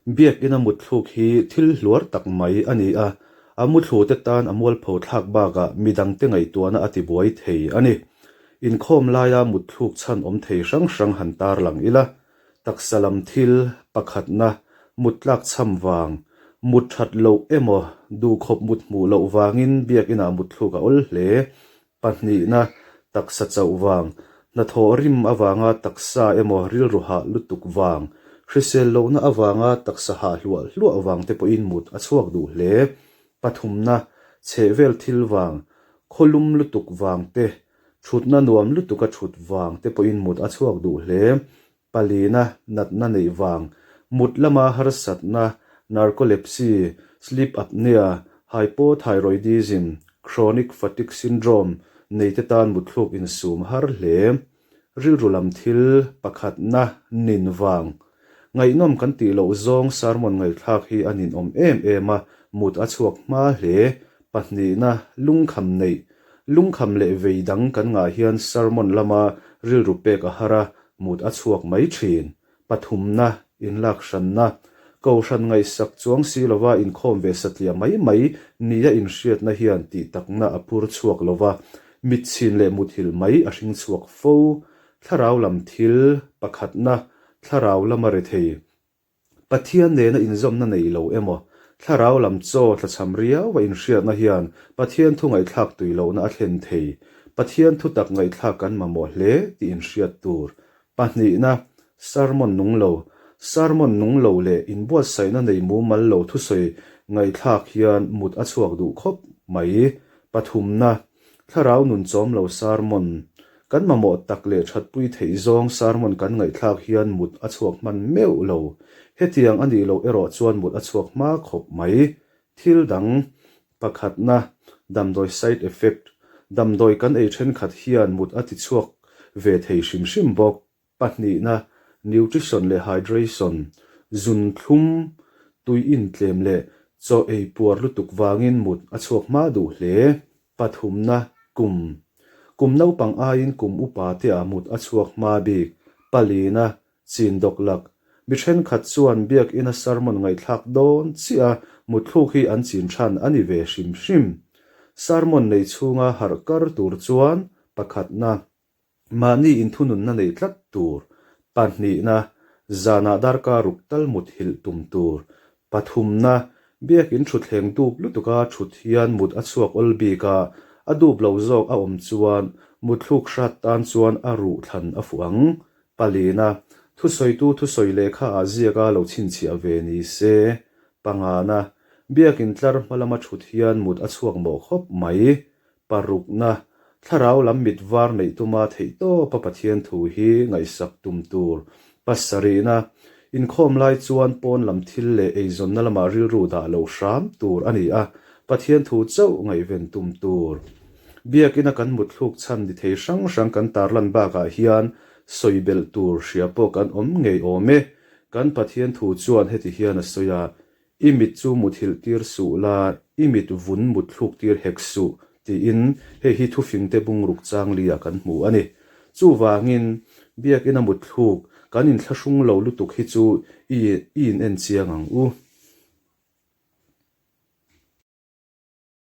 Biakina mutthluk hi thil hluar tak mai a ni a, a muthlute tan a mualpho thlak bakah midangte ngaihtuahna a tibuai thei a ni. Inkhawm laia mutthluk chhan awm thei hrang hrang han tarlang ila, taksa lam thil pakhatna mut tlak chham vang, mut that loh emaw duhkhawp mut hmuh loh vangin biakinah mutthluk a awl hle. Pahnihna, taksa chauh vang, hnathawh rim avanga taksa emaw rilru hah lutuk vang, hrisel lohna avanga taksa hah hluah hluah vang te pawhin mut a chhuak duh hle. Pathumna, chhehvel thil vang, khawlum lutuk vang te, thutna nuam lutuka thut vang te pawhin mut a chhuak duh hle. Palina, natna neih vang, mut lama harsatna, narcolepsy, sleep apnea, hypothyroidism, chronic fatigue syndrome, neite tan mutthluk insum har hle. Rilru lam thil pakhatna nin vang. Ngaihnawm kan tih loh zawng sermon ngaihthlak hi a ninawm em em a, mut a chhuak hma hle. Pahnihna, lungkham neih. Lungkham leh vei dang kan ngah hian sermon lama rilru pek a har a, mut a chhuak mai thin. Pathumna, inlak hranna, Kohhran ngaihsak chuang si lova inkhawm ve satliah mai mai nia inhriatna hian tih takna a phur chhuak lova, mitchhin leh muthilh mai a hring chhuak fo. Thlarau lam thil, pakhatna, thlarau lama rethei. Pathian nena inzawmna nei lo emaw, thlarau lam chaw tlachham riau a inhriatna hian Pathian thu ngaihthlak tui lohna a thlen thei. Pathian thu tak ngaihthlak kan mamawh hle tih inhriat tur. Pahnihna, sermon nung lo. Sermon nung lo leh inbuatsaihna nei mumal lo thusawi ngaihthlak hian mut a chhuak duh khawp mai. Pathumna, Thlarau nun chawm lo sermon. Kan mamawh tak leh thatpui theih zawng sermon kan ngaihthlak hian mut a chhuak hman meuh lo. Hetiang a nih loh erawh chuan mut a chhuak hma khawp mai. Thil dang pakhatna, damdawi side effect, damdawi kan ei thenkhat hian mut a tichhuak ve thei hrim hrim bawk. Pahnihna, nutrition leh hydration, zun thlum, tui intlem leh chaw ei puar lutuk vangin mut a chhuak hma duh hle. Pathumna, kum. Kum naupang aiin kum upa te ah mut a chhuak hma bik. Palina, chin dawk lak. Mi thenkhat chuan biakina sermon ngaihthlak dawn chiah a mutthluk hi an chin than a ni ve hrim hrim. Sermon nei chhunga harh kar tur chuan pakhatna, Mahni inthununna neih tlat tur, pahnihna, zanah darkar ruk tal mut hilh tum tur, pathumna, biakin thutthleng dup lutuka thut hian mut a chhuak awl bik a, a dup lo zawk a awm chuan mutthluk hrat tan chuan a ruh thlan a fuh ang. Palina, thusawitu thusawi lehkha ah ziaka lo chhinchhiah ve ni se. Pangana, biakin tlar hma lama thut hian mut a chhuak mawh khawp mai. Parukna, Thlarau lam mit var neih tuma theihtawpa Pathian thu hi ngaihsak tum tur. Pasarihna, Inkhawm lai chuan pawn lam thil leh eizawnna lamah rilru dah loh hram tur a ni a, Pathian thu chauh ngaihven tum tur. Biakina kan mutthluk chhan ni thei hrang hrang kan tarlan bakah hian sawi belh tur hria pawh kan awm ngei awm e. Kan Pathian thu chuan heti hian a sawi a, I mit chu muthilh tir suh la, i mit vun mutthluk tir hek suh, tiin hei hi thufingte bungruk changli-ah kan hmu a ni. Chuvangin, biakina mutthluk, kan inthlahrung lo lutuk hi chu i i in en chiang ang u.